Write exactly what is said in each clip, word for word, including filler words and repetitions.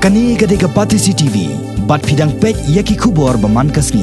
Kane ka dei ka Batesi T V, bad phi dang peit ïa ki khubor ba man ka sngi.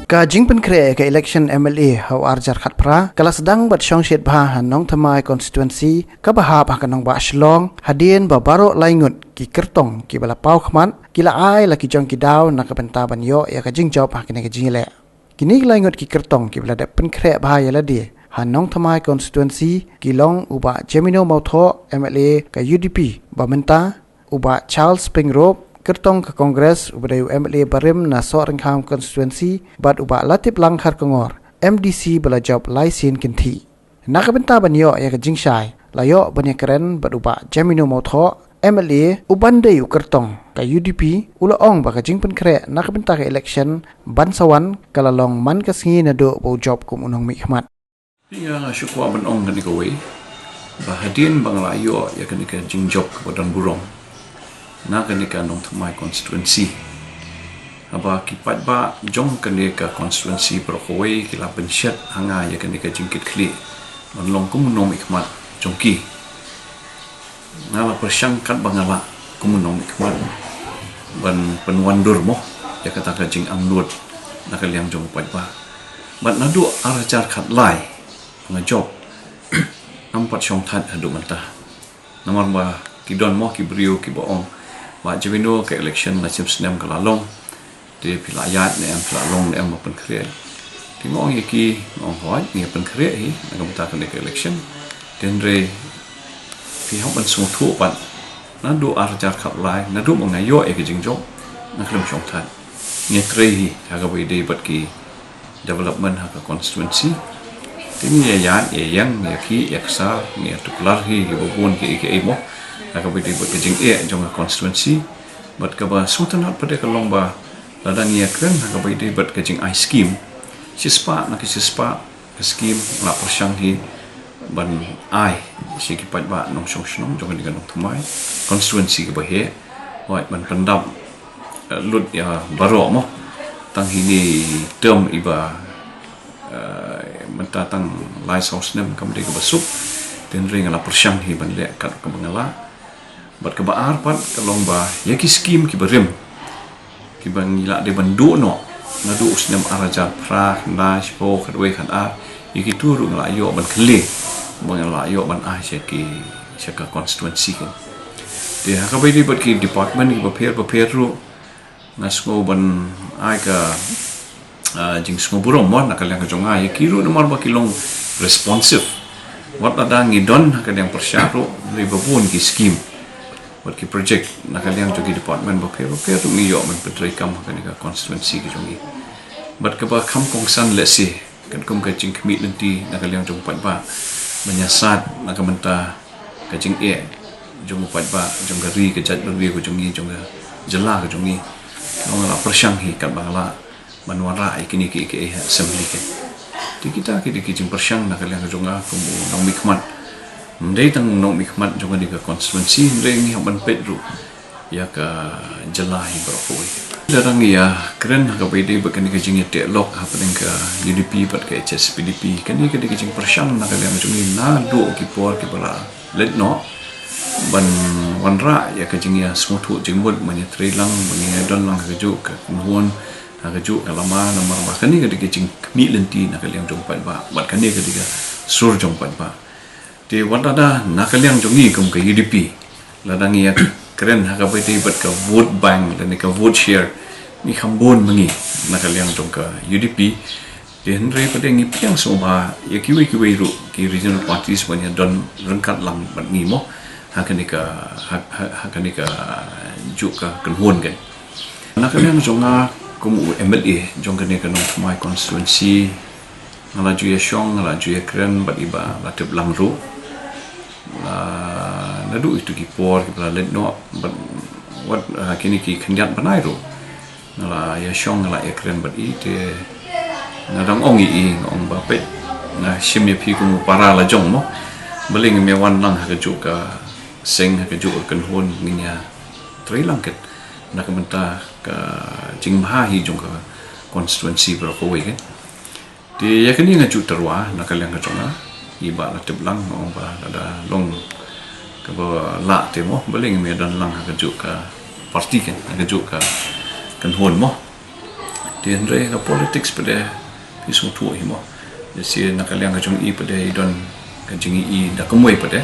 Ka jingpynkhreh ka election M L A ha u ar hajar khatphra ka la sdang bad shong shit bha ha Nongthymmai constituency kaba hap ha ka nongbah Shillong, hadien ba baroh lai ngut ki kyrtong kiba la paw khmat ki la ai la ki jong ki daw na ka bynta ban ïoh ïa ka jingjop ha kane ka jingïaleh. Kine ki lai ngut ki kyrtong kiba la dep pynkhreh bha ïa lade ha Nongthymmai constituency ki long u Bah Jemino Mawthoh, M L A ka U D P ba mynta, u Bah Charles Pyngrope, kyrtong ka Congress uba dei u M L A barim na Sohryngkham constituency, bad u Bah Latiplang Kharkongor, M D C ba la jop lai sien kynthih. Na ka bynta ban ïoh ïa ka jingshai, la ïoh ban ïakren bad u Bah Jemino Mawthoh, M L A uban dei u kyrtong ka U D P, u la ong ba ka jingpynkhreh na ka bynta ka election ban sa wan ka la long man ka sngi naduh ba u jop kum u nongmihkhmat. Phi, nga shu kwah ban ong kane kawei, ba hadien ba nga la ïoh ïa kane ka jingjop kaba don burom na kane ka Nongthymmai constituency, haba ki paidbah jong kane ka constituency baroh kawei ki la pynshet ha nga ïa kane ka jingkitkhlieh ban long kum u nongmihkhmat jong ki. Nga la pyrshang katba nga lah kum u nongmihkhmat ban pynwandur mo ïa kata ka jingangnud na ka liang jong u paidbah. Bad naduh ar hajar khatlai nga jop, ngam pat shongthait haduh mynta. Namar ba ki don mo ki briew kiba ong, Bah Jemino, ka election la shim snem ka la long, te phi la ïaid ne em, phi la long ne em ba pynkhreh? Te nga ong ïa ki, nga ong hooid, ngi pynkhreh hi na ka bynta kane ka election. Te hynrei phi hap ban sngewthuh pat, naduh ar hajar khatlai, naduh ba nga ïoh ïa ka jingjop, nga khlem shongthait. Ngi trei hi ha kaba ïadei bad ki development ha ka constituency. Te ngi ïa ïaid ïa ïeng, ïa khih ïa ksar, ngi ïa tuklar hi kiba bun kiei kiei mo ha kaba ïadei bad ka jingeh jong ka constituency. Bad kaba sngewtynnat pat ka long ba lada ngi ïakren ha kaba ïadei bad ka jingai skim, shispah na ka shispah ka skim nga la pyrshang hi ban ai sha ki paidbah nongshong shnong jong kane ka Nongthymmai constituency kaba heh, hooid, ban pyndap, eh, lut ïa baroh mo. Tang hine term iba, eh, mynta tang lai saw snem kam dei kaba suk. Te hynrei nga la pyrshang hi ban leh kat kaba nga lah. Bad kaba ar pat ka long ba ïa ki skim kiba rim, kiba ngi lah dei ban duh noh naduh u snem ar hajar phra, khyndai, shiphew, khatwei, khatar, ïa kito ruh nga la ïoh ban kylli, ba nga la ïoh ban ai sha ki, sha ka constituency kan. Te ha kaba ïadei bad ki department kiba pher bapher ruh, nga sngew ban ai ka, ah, jingsngewburom mo na ka liang ka jong nga ïa ki ruh namar ba ki long responsive. Wat lada ngi don ha ka liang pyrshah ruh, hynrei ba bun ki skim, wat ki project na ka liang jong ki department bapher bapher ruh ngi ïoh ban pyntreikam ha kane ka constituency ka jong ngi. Bad kaba kham kongsan lehse, katkum ka jingkhmih lynti na ka liang jong u paidbah ban ïa sait na ka bynta ka jingeh jong u paidbah, jong ka ri ka jaitbynriew ka jong ngi, jong ka jylla ka jong ngi. Nga la pyrshang hi katba nga lah ban wanrah ïa kine kiei kiei ha assembly kan. Te kita ki dei ki jingpyrshang na ka liang ka jong nga kum u nongmihkhmat. Ym dei tang u nongmihkhmat jong kane ka constituency, hynrei ngi hap ban peit ruh ïa ka jylla hi baroh kawei. Lada ngi ïakren ha kaba ïadei bad kane ka jingïateh lok hapdeng ka U D P bad ka H S P D P, kane ka dei ka jingpyrshang na ka liang jong ngi naduh ki por kiba la leit noh, ban wanrah ïa ka jingïasngewthuh jingmut ban ïatreilang, ban ïadon lang ha kajuh ka kynhun, ha kajuh ka lama, namar ba kane ka dei ka jingkhmih lynti na ka liang jong u paidbah bad kane ka dei ka sur jong u paidbah. Te wat lada na ka liang jong ngi kum ka U D P, lada ngi ïakren ha kaba ïadei bad ka vote bank lane ka vote share, ngi kham bun ma ngi na ka liang jong ka U D P. Te hynrei pat ngi pdiang sngewbha ïa kiwei kiwei ruh ki regional parties ban ïadon ryngkat lang bad ngi mo ha kane ka, ha, ha, ha kane kajuh ka kynhun kan. Na ka liang jong nga kum u M L A jong kane ka Nongthymmai constituency, nga la ju ïashong, nga la ju ïakren bad i Bah Latiplang ruh. La, naduh itu ki por kiba la leit noh, bad wat, ah, kine ki khyndiat bnai ruh nga la ïashong, nga la ïakren bad i, te nga dang ong ïa i, nga ong ba peit, nga shim ïa phi kum u para la jong mo. Balei ngim ïa wan lang ha kajuh ka seng, ha kajuh ka kynhun, ngin ïatreilang kat na ka bynta ka jingbha hi jong ka constituency baroh kawei kan. Te ïa kane nga ju tyrwa na ka liang ka jong nga, i Bah Latiplang, nga ong ba lada long kaba lah te mo, balei ngim ïadon lang ha kajuh ka party kan, ha kajuh ka kynhun mo. Te hynrei ha ka politics pat de phi sngewthuh hi mo. Lehse na ka liang ka jong i pat de i don ka jingïohi da kumwei pat de.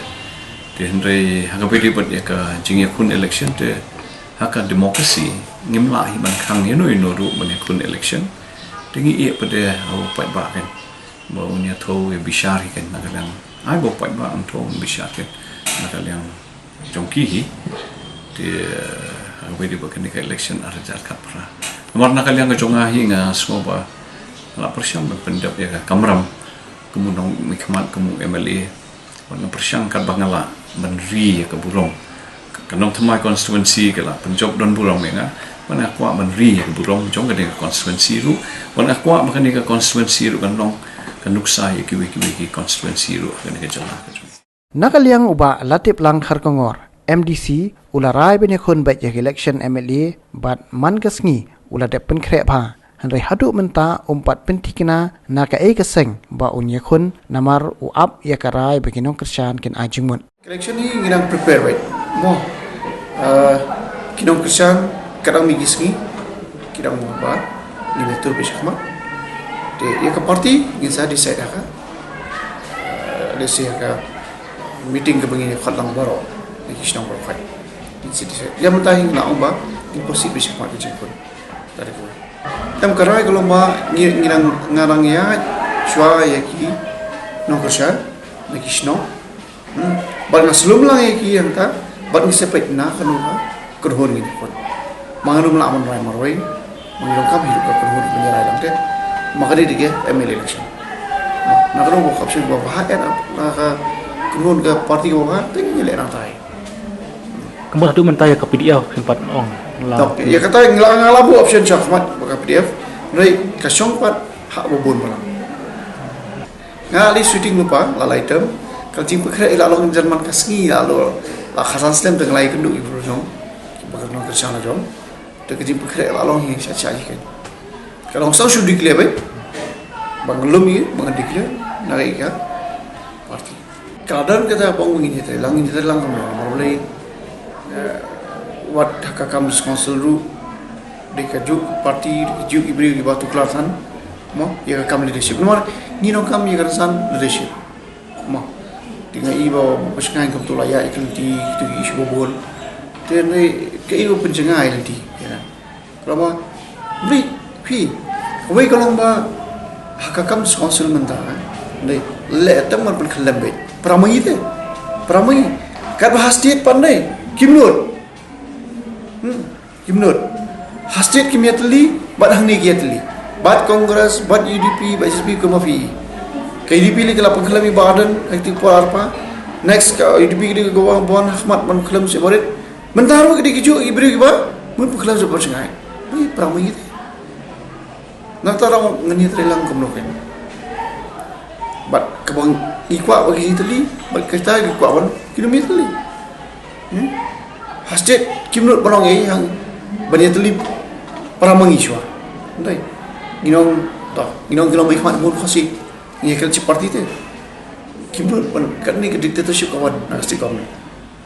Te hynrei ha kaba ïadei bad ïa ka jingïakhun election te ha ka democracy ngim lah hi ban khang ïano ïano ruh ban ïakhun election. Te ngi ïeh pat de ha u paidbah kan. Ba un ïathuh ïa bishar hi kan na ka liang. Ai ba u paidbah un thoh un bishar kan na ka liang jong ki hi. Te ha kaba ïadei bad kane ka election ar hajar khatphra. Namar na ka liang ka jong nga hi nga sngew ba la pyrshang ban pyndep ïa ka kamram kum u nongmihkhmat kum u M L A. Wat nga pyrshang katba nga lah ban ri ïa ka burom. Ka Nongthymmai constituency ka la pynjop don burom ïa nga. Wat nga kwah ban ri ïa ka burom jong kane ka constituency ruh. Wat nga kwah ba kane ka constituency ruh kan long ka nuksa ïa kiwei kiwei ki constituency ruh ha kane ka jylla ka jong. Na ka liang u Bah Latiplang Kharkongor, M D C, u la rai ban ïakhun beit ïa ka election M L A bad man ka sngi u la dep pynkhreh bha. Hynrei haduh mynta um pat pynthikna na kaei ka seng ba un ïakhun namar u ap ïa ka rai ba ki nongkyrshan kin ai jingmut. Election hi ngi dang prepare beit mo. Ah, ki nongkyrshan ka dang mih ki sngi, ki dang mih ba ngi la tur beit shakhmat. Te ïa ka party ngin sa decide ha ka, ah, lehse ha ka meeting kaba ngin ïa khot lang baroh na ki shnong baroh khai. Ngin sa decide. Ïa mynta hi nga ong ba ngin proceed beit shakhmat ka jingkhun. Em, ka rai ka long ba ngi, ngi dang, nga dang ïaid shuwa ïa ki nongkyrshan na ki shnong. Hmm. Bad nga slem lang ïa ki hangta bad ngi sa peit na kano ka kynhun ngin khun. Ma ngan ym lah ban rai marwei. Ma ngi donkam hi ruh ka kynhun ban ïa rai lang te. Ma ka dei dei ka M L A election. Na kano ka option ba bha, eh, na ka kynhun ka party ba bha te ngi leh nangta hi. Kumba haduh mynta ïa ka P D F phin pat ong la. Tok, ïa kata nga la, nga la buh option shakhmat bad ka P D F. Hynrei ka shong pat ha ba bun balang. Nga la leit shooting lypa la lai term. Ka jingpynkhreh la long jan man ka sngi la long la khatsan snem te nga la ïakynduh ïa ki briew jong, ba ka nongkyrshan la jong. Te ka jingpynkhreh la long hi sha sha hi kan. Ka long sa shu declare beit. Ba nga lum ïa, ba nga declare na ka party. Ka la don kata ba ong ngin ïatreilang, ngin ïatreilang kumno, namar balei, eh, wat ha ka kam council ruh dei kajuh ka party, dei kajuh ki briew kiba tuklar than mo ïa ka kam leadership. Namar ngi nongkam ïa ka rynsan leadership mo. Te nga i ba, ba shngaiñ kumto la ïa ïa ka lynti, kitu ki issue ba bun. Te nga i ba pynjngai lynti, ïa. Khlem ma, bri, phi. Kawei ka long ba ha ka kam council mynta, eh. Dei, leh tang ban pynkhyllem beit. Para ma ngi te. Para ma ngi. Katba ha state pat dei. Kim nud. Hmm. Kim nud. Ha state kim ïatylli, bad hangne ki ïatylli. Bad Congress, bad U D P, bad H S P, kum ma phi. Ka U D P lei ka la pynkhyllem ïa Bah Ardent, ha kti por arpa. Next ka U D P ka dei ka wan, wan ha khmat ban pynkhyllem sha Bah Ardent. Mynta ruh ki dei kijuh ki briew kiba mut pynkhyllem sha pyrshang ai. Ui, para ma ngi te. Nangta ruh ngan ïatreilang kumno kein. Bad kaba ngi kwah ba ki jingtylli, bad kita ki kwah ban kim nym ïatylli. Hmm? Ha state kim nud ban ong ei hang ban ïatylli para ma ngi shuwa. Ntai. Ngi nong, to, ngi nong ki long mihkhmat bun Khasi. Ngi ïa kren shi party te. Kim nud ban katne ka dictatorship ka wan na ka state government.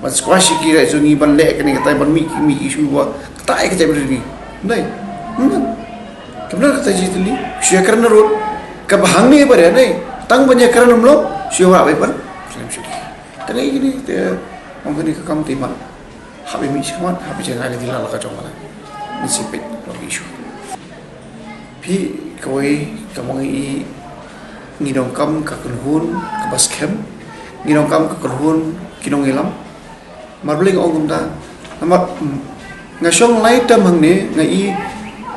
Ban squash ïa ki rights jong ngi, ban leh kane katai, ban mih, mih issue ba katai katai ba ri. Nai. Hmm. Kam don kata jingtylli. Shu ïakren na road. Kaba hangne ba ri nai. Tang ban ïakren ym long. Shu ïa wah bai ban. Khlem shu. Tang ïa kine te ong kane ka kam te man. Hap ïa mih shakhmat, hap ïa jngai lynti la la ka jong ka la. Ngi shu peit long issue. Phi kawei ka ma ngi, ngi donkam ka kynhun kaba skhem, ngi donkam ka kynhun ki nongïalam. Namar balei nga ong kumta, namar, mm, nga shong lai term hangne nga i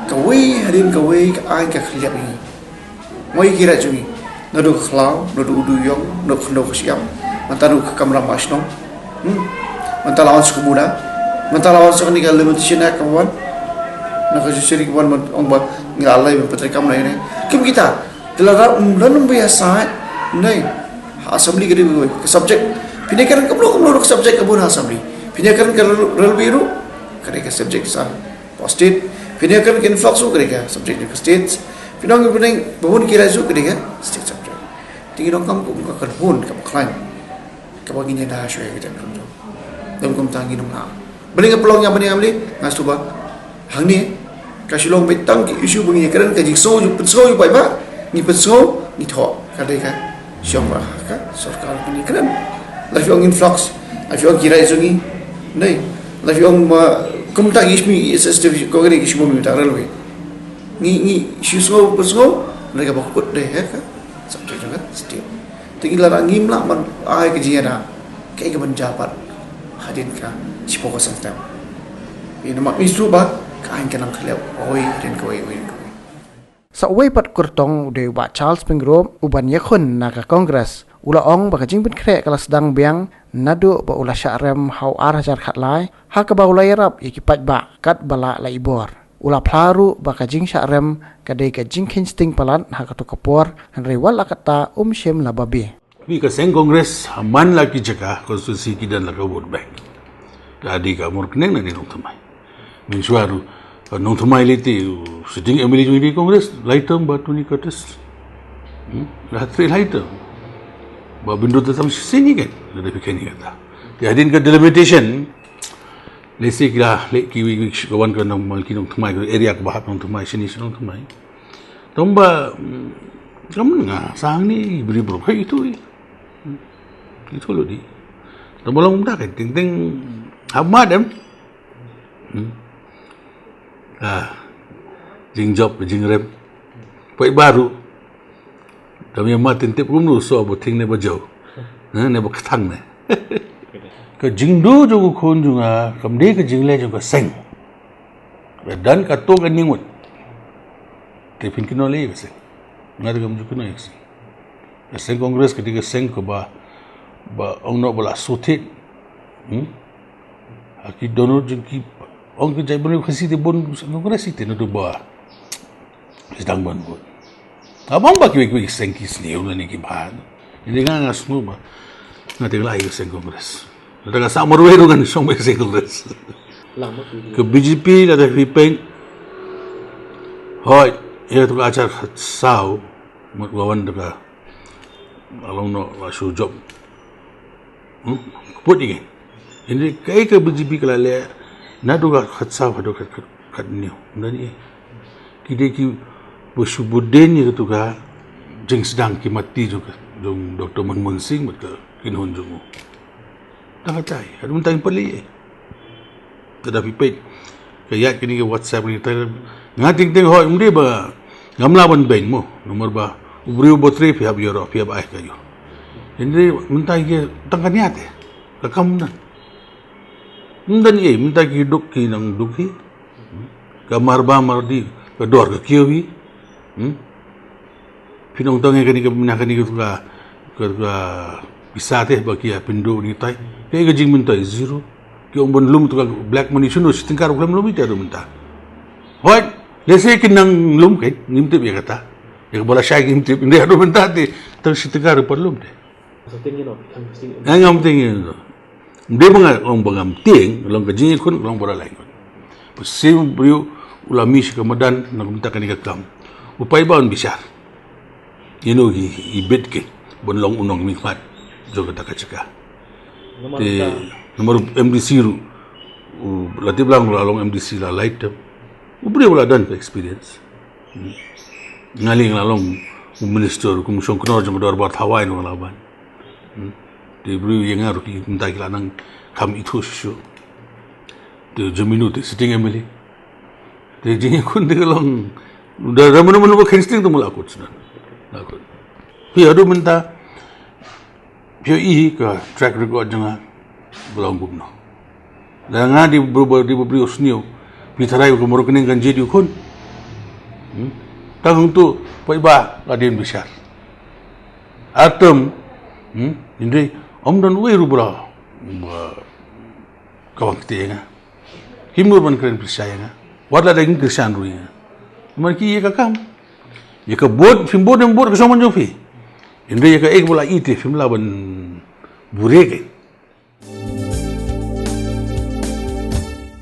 kawei hadien kawei ka aiñ ka khylliap ïa ngi. Mo ïa ki rights jong ngi. Naduh ka khlaw, naduh u dujok, naduh ka khyndew ka shyiap, mynta naduh ka kamram ba shnong. Hmm. Mynta la wan sha ka muda. Mynta la wan sha kane ka Limitation Act kaba wan. Na ka judiciary kaba wan, ong ba ngi la lei ban pyntreikam na ïa ne. Kim kita. Te la rap, mm, la nang ba ïa sait. Nai. Ha assembly ka dei ka subject. Phin ïa kren kumno kumno ka subject ka bun ha assembly. Phin ïa kren ka rail-, railway ruh. Ka dei ka subject sa. Ba state, phin ïa kren ka influx ruh ka dei ka subject jong ka state. Phin ong phin ong ba bun ki rights ruh ka dei ka state subject. Te ngi donkam kum ka kynhun kaba khlaiñ. Kaba ngin ïada shuwa ïa ka jaitbynriew. Dang kumta ngin ym lah. Balei nga pynlong ïa balei nga balei nga sngewbha. Hangne ka Shillong beit tang ki issue ba ngi kren ka jingsngew ju pynsngew ju paidbah, ngi pynsngew ngi thoh ka dei ka shong ba ka sorkar ba ngi kren. La phi ong influx, la phi ong ki rai jong ngi. Nei, la phi ong ma kumta ki issue S S T ko ka dei ki issue ba ngi ta railway. Ngi ngi shu sngew pynsngew, na ka ba kut dei ha ka subject jong ka state. Te ngi la ngim lah ban ai ka jingïada kaei ka ban jia pat hadien ka shiphew ka snem. Ïa namar ngi shu ba ka aiñ ka nang khlem oi hadien kawei oi hadien kawei. Sa uwei pat kyrtong u dei u Bah Charles Pyngrope uban ïakhun na ka Congress, u la ong ba ka jingpynkhreh ka la sdang biang naduh ba u la shah rem ha u ar hajar khatlai, ha kaba u la ïarap ïa ki paidbah katba lah la i bor. U la phla ruh ba ka jingshah rem ka dei ka jingkheiñ sting palat ha kato ka por, hynrei wat la katta um shym la babe. Wi ka seng Congress ha man la ki jaka constituency ki don la ka vote bank. Ka dei ka Mawryngkneng na dei Nongthymmai. Mynshuwa ruh ka Nongthymmai lei te u sitting M L A jong i dei Congress, lai term ba Tony Curtis. Hmm? La trei lai term. Ba Bynriew te tam shisien ïa ka, la dei phi kheiñ ïa kata. Te hadien ka delimitation, lehse ki la leh kiwei kiwei ka wan ka Nongmalki Nongthymmai, ka area kaba hap Nongthymmai, shane sha Nongthymmai. Tang ba, mm, kam nga sa hangne i briew briew, hei, itu i. Hmm. Itu lo di. Tang ba long da ka teng teng hap mat em. Hmm. Ah, jingjop, jingrem. Paidbah ruh. Tang ïa mat tip kumno so ba thing ne ba jaw. Ne, ne ba kthang ne. Ka jingduh jong u khun jong nga, kam dei ka jingleh jong ka seng. Ba don kato ka ningwit. Te phin kynnoh leh ka seng. Nga te kam ju kynnoh ïa ka seng. Ka seng Congress ka dei ka seng kaba, ba ong noh ba la shu thied. Hmm? Ha ki dohnud jong ki, ong ki jaitbynriew Khasi te bun seng Congress te naduh ba sdang ban bun. Nga bang ba kiwei kiwei ki seng ki sniew lane ki bha. Ynda nga nga sngewbha, nga te nga la ai ka seng Congress. Lada ka sah marwei ruh ngan shong beit ka seng Congress. Ka B J P lada phi peit, hooid, ïa tu ka hajar khatsaw, mut ka wan da ka, la long noh, la shu jop. Hmm? Ka put ïa ngi. Hynrei kaei ka B J P ka la leh naduh ka khatsaw haduh ka khat, khathynñiew. Ym don ei. Ki dei kiba shu bud dien ïa katu ka jingsdang ki mati jong ka, jong Doctor Manmohan Singh bad ka kynhun jong u. Tang katai, haduh mynta ngim pat leh ei. Te da phi peit ka ïaid kane ka WhatsApp kane ka, nga teng teng hooid, ym dei ba ngam lah ban beiñ mo, namar ba u briew uba trei phi hap ïaroh, phi hap ai ka ïoh. Hynrei mynta ki tang ka niat eh, ka kam na. Ym don ei, mynta ki duk ki nang duk hi. Ka mar ba mar di, ka dor ka kiew hi. Hmm? Phi nang tang ïa kane ka, mynta kane ka, ka, ka pisa te ba ki ïa pynduh ni tai. Kaei ka jingmyntoi, zero. Ki ong ban lum tu ka black money, shano shi tyngka ruh khlem lum ïa te haduh mynta. Hooid, lehse ki nang lum, kai ngim tip ïa kata. Ïa kaba lashai ngim tip, ynda haduh mynta te tang shi tyngka ruh pat lum te. Nga ngam tieng ïa no. Ym dei ba nga ong ba ngam tieng, long ka jingïakhun, long ba la lait khun. Ba shisien u briew u la mih sha ka madan na ka bynta kane ka kam, u paidbah un bishar. Ïa no i, i bit ki ban long u nongmihkhmat jong kata ka jaka. Te namar u M D C ruh, u la tip lang u la long M D C la lait term. U briew u la don ka experience. Nga lei nga la long u minister kum u shong kynnoh jong ka dorbar thawai, nga la ban. Hmm. Te briew ïa nga ruh ki mynta ki la nang kham ithuh shuh shuh. Te jong mino te sitting M L A. Te jingïakhun te ka long da, da mano mano ba kheiñ sting te ma la kut shuh. La kut. Phi haduh mynta phi ïohi ka track record jong nga ba long kumno. Da nga dei ba, ba, dei ba briew sniew. Phi tharai ka Mawryngkneng kan jied ïa u khun. Hmm? Tang hangto paidbah la dei ban bishar. Ar term, hmm? Hynrei ym don uwei ruh ba la, ba ka wan kti ïa nga. Kim nud ban kren pyrshah ïa nga. Wat la dei kim kyrshan ruh ïa nga. Namar ki ïa ka kam. Ïa ka bud, phim bud, phim bud ka shong man jong phi. Hynrei ïa kaei kaba la ïeit te phim lah ban bure ka.